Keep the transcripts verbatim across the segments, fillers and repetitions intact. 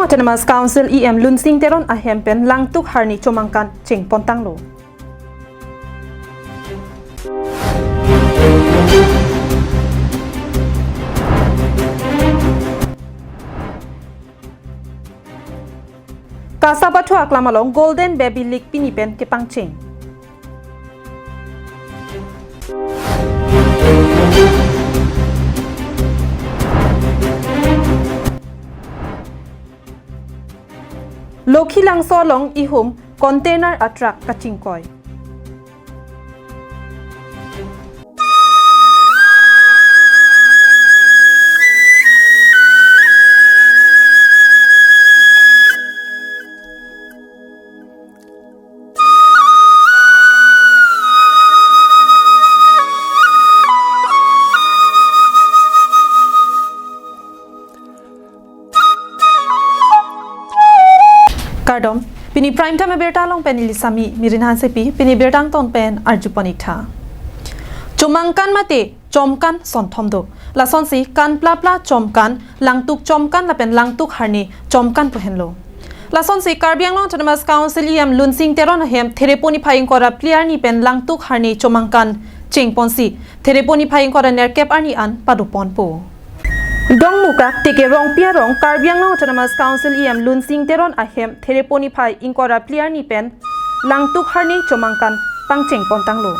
Autonomous Council E M Lunsing Teron ahem pen Langtuk Harni chomangkan chengpon tanglo. Kasa Pathu aklam along Golden Baby League pini pen kepangcheng. Lokhilangso along ihum container a truck kachingkoi. Kardom, pini prime time abirta along pen neli Sami Mirin Hansepi, pini birta angton pen arjupon ik tha. Chomangkan mate chomkan sonthom do. Lasonsi kan plapla chomkan, Langtuk chomkan lapen Langtuk Harni chomkan pu henlo. Lasonsi Karbi Anglong Autonomous Council E M Lunsing Teron ahem Therepon niphai ingkoi ra phli arni pen Langtuk Harni chomangkan chengponsi Therepon niphai ingkoi ra nerkep arni an padoponpo. Dongmukak teke Rongpi arong Karbi Anglong Autonomous Council E M Lunsing Teron ahem Therepon niphai ingkoi ra phli arni pen Langtuk Harni chomangkan pangchengpon tanglo.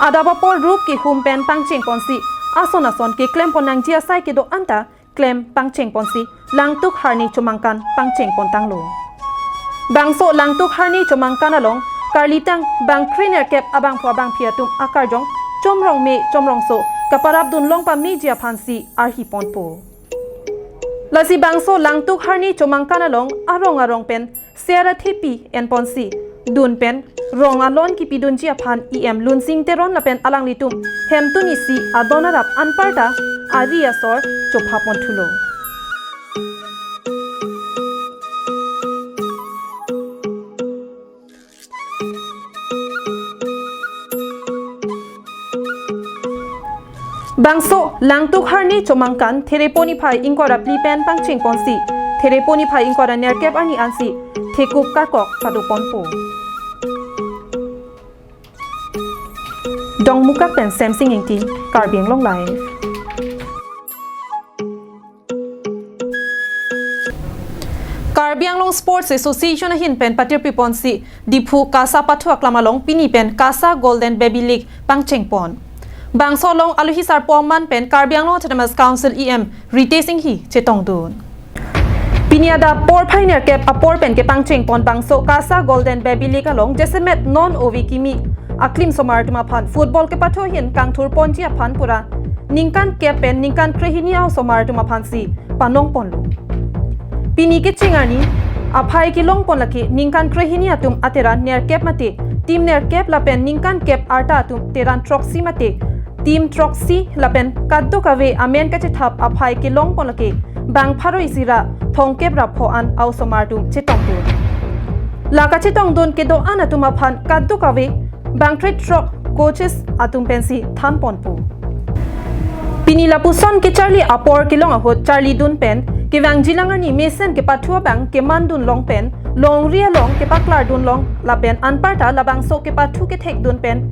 Adap apor rup kehum pen pangchengponsi ason ason keklempon nangji asai kedo-an ta klem pangchengponsi Langtuk Harni chomangkan pangchengpon tanglo. Bangso Langtuk Harni chomangkan along karlitang bangkre nerkep abangphu abangphi atum akarjong chomrong me chomrongso kaparap dunlong pameji aphansi arhiponpo. Lasi bangso Langtuk Harni chomangkan along arong arong pen ser athepi enponsi dun pen rong alon kipidunji aphan E M Lunsing Teron lapen alanglitum hemtun isi adon arap anparta ari asor chophapon thulo. Bangso Langtuk Harni chomangkan Therepon niphai ingkoi ra phli pen pangchengponsi Therepon niphai ingkoi ra nerkep arni ansi thekup karkok padoponpo. Dongmukak pen Semsing Ingti, Karbi Anglong Live. Karbi Anglong Sports Association ahin pen patirpiponsi Diphu Kasa Pathu aklam along pini pen Kasa Golden Baby League pangchengpon. Bangso along alohi sarpo aman pen Karbi Anglong Autonomous Council E M Ritesh Enghi chetongdun. Pini adap porphai nerkep apor pen kepangchengpon bangso Kasa Golden Baby League along jasemet non ove kimi aklim osomar atum aphan football kepathu ahin kangthurponji aphan pura ningkan kep pen ningkan krehini a-osomar atum aphansi panongponlo. Pini kecheng arni aphai kelongpon lake ningkan krehini atum ateran nerkep mate team nerkep lapen ningkan kep arta atum teran throksi mate team throksi lapen kadokave amen kachethap aphai kelongpon lake bang pharo isi ra thomkep ra pho an a-osomar atum chetongdun. La kachetongdun kedo-an atum aphan kadokave bang krethrok coaches atum pensi thanponpo. Pini lapuson kecharli apor kelong ahut charlidun pen kevangjilang arni mesen kepathu abang kemandunlong pen longri along kepaklardunlong lapen anparta labangso kepathu kethekdun pen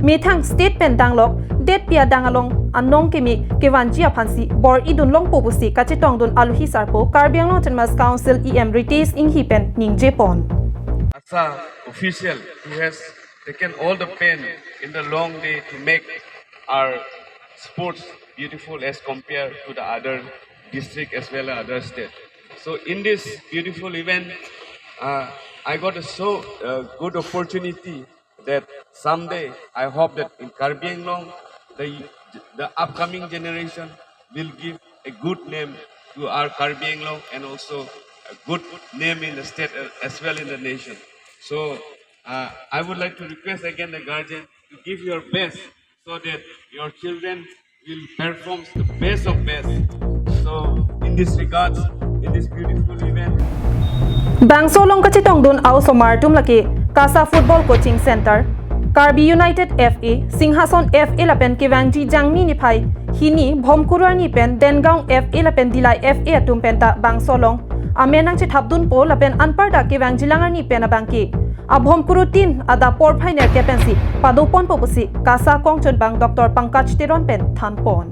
methang state pen danglok detpi adang along anong keme kevanji aphansi bor-idunlongpo pusi kachetongdun alohi sarpo Karbi Anglong Autonomous Council E M Ritesh Enghi pen ningjepon. As a official who has taken all the pain in the long day to make our sports beautiful as compared to the other district as well as other state. So in this beautiful event, uh, I got a so uh, good opportunity that someday I hope that in Karbi Anglong, the, the upcoming generation will give a good name to our Karbi Anglong and also a good name in the state as well in the nation. So uh, I would like to request again the guardian to give your best so that your children will perform the best of best. So in this regards, in this beautiful event, bangso along kachetongdun a-osomar atum lake Kasa Football Coaching Center, Karbi United F A, Singhason F A lapen kevangji Jangmi niphai hini Bhomkuru arni pen Dengaon F A lapen Dillai F A atum penta bangso along amen nangchethapdunpo lapen anparta kevangjilang arni pen abangke abhom kurutin adap porphai nerkep pensi padoponpo pusi KASA kongchunbang Doctor Pankaj Teron pen thanpon.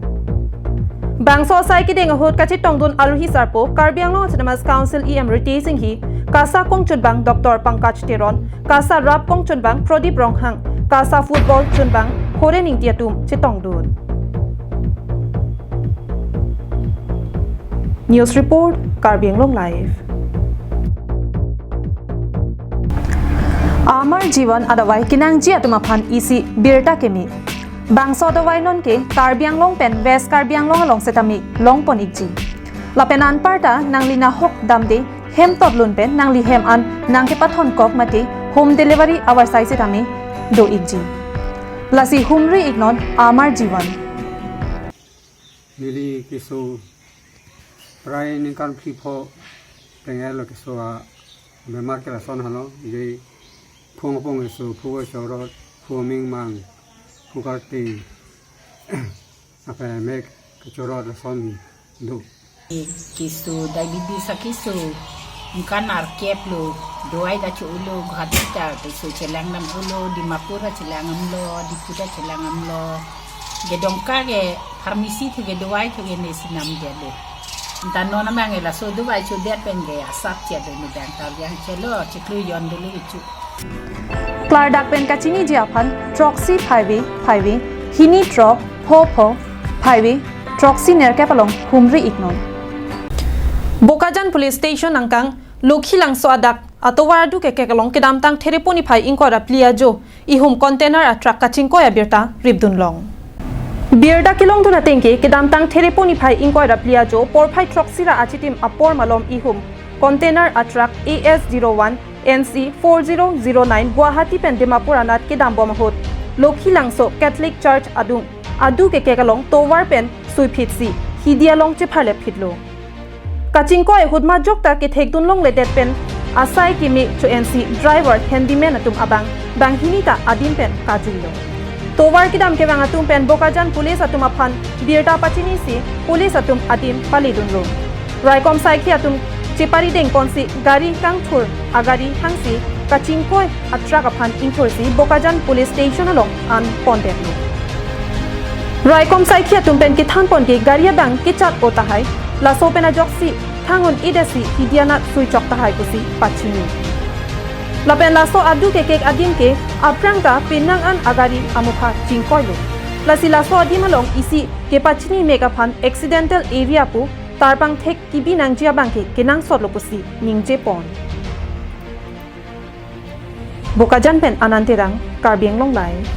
Bangso asai kedeng ahut kachetongdun aluhi sarpo Karbi Anglong Autonomous Council E M Ritesh Enghi, KASA kongchunbang Doctor Pankaj Teron, KASA rap kongchunbang Prodip Ronghang, KASA football chunbang Horen Ingti atum chetongdun. News report, Karbi Anglong Live. Amar Jeevan adavai kenangji atum aphan isi birta keme. Bangso adavai nonke Karbi Anglong pen West Karbi Anglong along setame longpon ikji. Lapen anparta nangli nahok damde hem totlun pen nangli hem an nangkepathon kok mate home delivery avarsai setame do ikji. Lasi humri iknon Amar Jeevan. Neli keso prai ningkan phli pho tengel lo keso abemar ke lason halo, je phung apong keso, phu chorot, phu mingmang, phu karti, ape mek kechorot lason do. Keso diabetes akeso, ningkan nerkep lo, dawai ta cho-olo, Guwahati ta keso chelang dam-olo, Dimapur ta chelang damlo, Diphu ta chelang damlo. Kedongka ke pharmacy thu ke dawai thu ke nesi namdetlo. Anta non amang ke laso dawai chodet pen ke asap che do, medang ta yang chelo chiklo yon dulu ichu. Klardak pen kachiniji aphan throksi phaive phaive, hini throk pho pho phaive, throksi nerkep along humri iknon. Bokajan Police Station angkang Lokhilangso adak atovar aduk ekek along kedamtang Therepo niphai ingkoi ra phli ajo ihum container atruck kachingkoi abirta ripdunlong. Birta kelongdun atengke kedamtang Therepo niphai ingkoi ra phli ajo porphai throksi ra achitim apor malom ihum container atruck A S zero one N C four zero zero nine Guwahati pen Dimapur anat kedambom ahut Lokhilangso Catholic Church adung aduk ekek along tovar pen suiphitsi hidi along chepharlepphitlo. Kachingkoi ahut majok ta kethekdunlongledet pen asai keme cho-ensi driver handyman atum abang banghini ta adim pen kajuilo. Tovar kedam kevang atum pen Bokajan police atum aphan birta pachinisi police atum adim paledunlo. Raikom saikhi atum cheparidengponsi gari kangthur agari hangsi kachingkoi atruck aphan ingthursi Bokajan Police Station along an pondetlo. Raikom saikhi atum pen kethanpon ke gari abang kechat-o tahai, laso pen ajoksi thangun idesi hidi anat suichok tahai pusi pachini. Lapen laso aduk ekek adim ke aphrang ta penang an agari amukha chingkoilo. Lasi laso adim along isi kepachini mek aphan accidental area pu tarpangthek kibi nangji abang ke kenangsotlo pusi ningjepon. Bokajan pen Anand Terang, Karbi Anglong Live.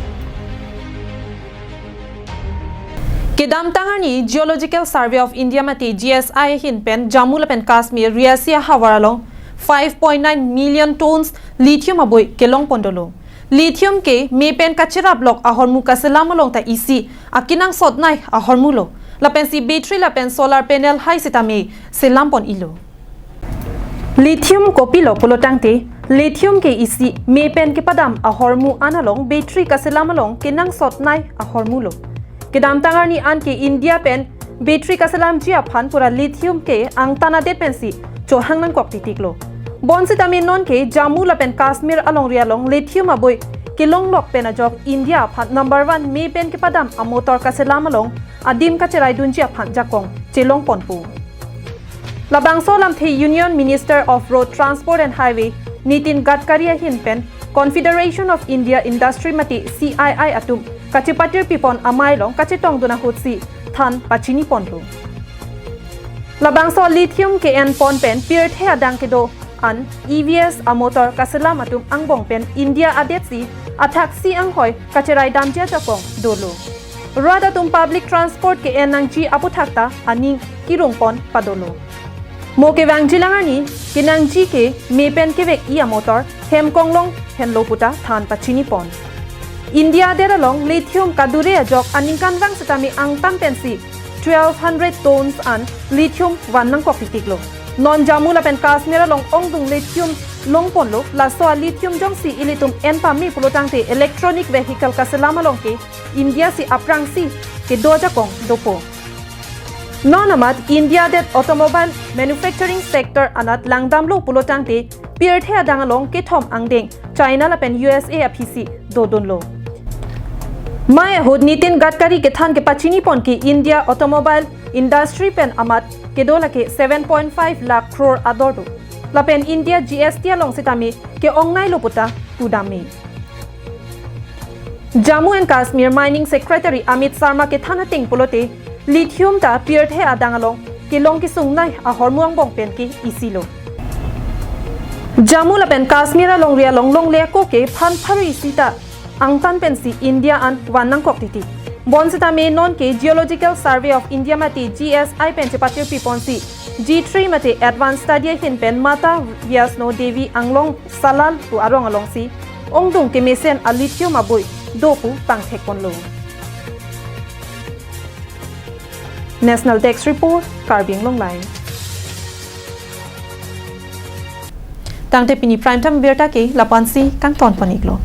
Kedamtang arni Geological Survey of India mate G S I ahin pen Jammu lapen Kashmir Riasi ahavar along five point nine million tons lithium abui kelongpondolo. Lithium ke me pen kacheraplok ahormu kaselam along ta isi akenangsotnei ahormulo. Lapensi battery lapen solar panel hai sitame selampon-ilo. Lithium kopilo pulotangte, lithium ke isi me pen kepadam ahormu an along battery kaselam along kenangsotnei ahormulo. Kedamtang arni an ke India pen battery kaselamji aphan pura lithium ke angtan adet pensi chohang nangkok titiklo. Bonsitame nonke Jammu lapen Kashmir alongri along lithium abui kelonglok pen ajok India aphan number one me pen kepadam amotor kaselam along adim kacheraidunji aphan jakong chelongponpo. Labangso lamthe Union Minister of Road Transport and Highway Nitin Gadkari ahin pen Confederation of India Industry mate C I I atum kachepatirpipon amei along kachetongdun ahutsi than pachiniponlo. Labangso lithium ke-enpon pen pirthe adang kedo an E V S amotor kaselam atum angbong pen India adetsi athaksi anghoi kacheraidamji ajakong dolo. Rat atum public transport ke-en nangji aputhak ta aning kirungpon padolo. Mo kevangjilang arni kenangji ke me pen kevek-i amotor hem konglong henlo puta than pachinipon. India adet along lithium kadure ajok aningkanvang sitame angtan pensi twelve hundred tons an lithium van nangkok titiklo. Non Jammu lapen Kashmir along ongdung lithium longponlo, laso a lithium jongsi ilitum en pame pulotangte electronic vehicle kaselam along ke India si aphrangsi kedo ajakong dopo. Non amat India det automobile manufacturing sector anat langdamlo pulo tangte pirthe adang along kethom angdeng China lapen U S A aphisi dodunlo. Mai ahut Nitin Gadkari kethan kepachini pon ke India automobile industry pen amat kedo lake seven point five lakh crore ador do. Lapen India G S T along sitame ke-ongnailo puta pudam me. Jammu and Kashmir Mining Secretary Amit Sharma kethan ateng pulote lithium ta pirthe adang along kelong kesungnei ahormu angbong pen ke isilo. Jammu lapen Kashmir alongri along longle ako ke phan pharo isi ta angtan pensi India an van nangkok titi. Bonsitame non ke Geological Survey of India mate G S I pen chepatirpi ponsi G three mate advanced study ahin pen Mata Vaishno Devi Anglong Salal pu arong alongsi ongdung kemesen a lithium abui do pu pangthek ponlo. National Desk Report, Karbi Anglong Live. Tangte pini Prime Time birta ke lapu-ansi kangton pon-iklo.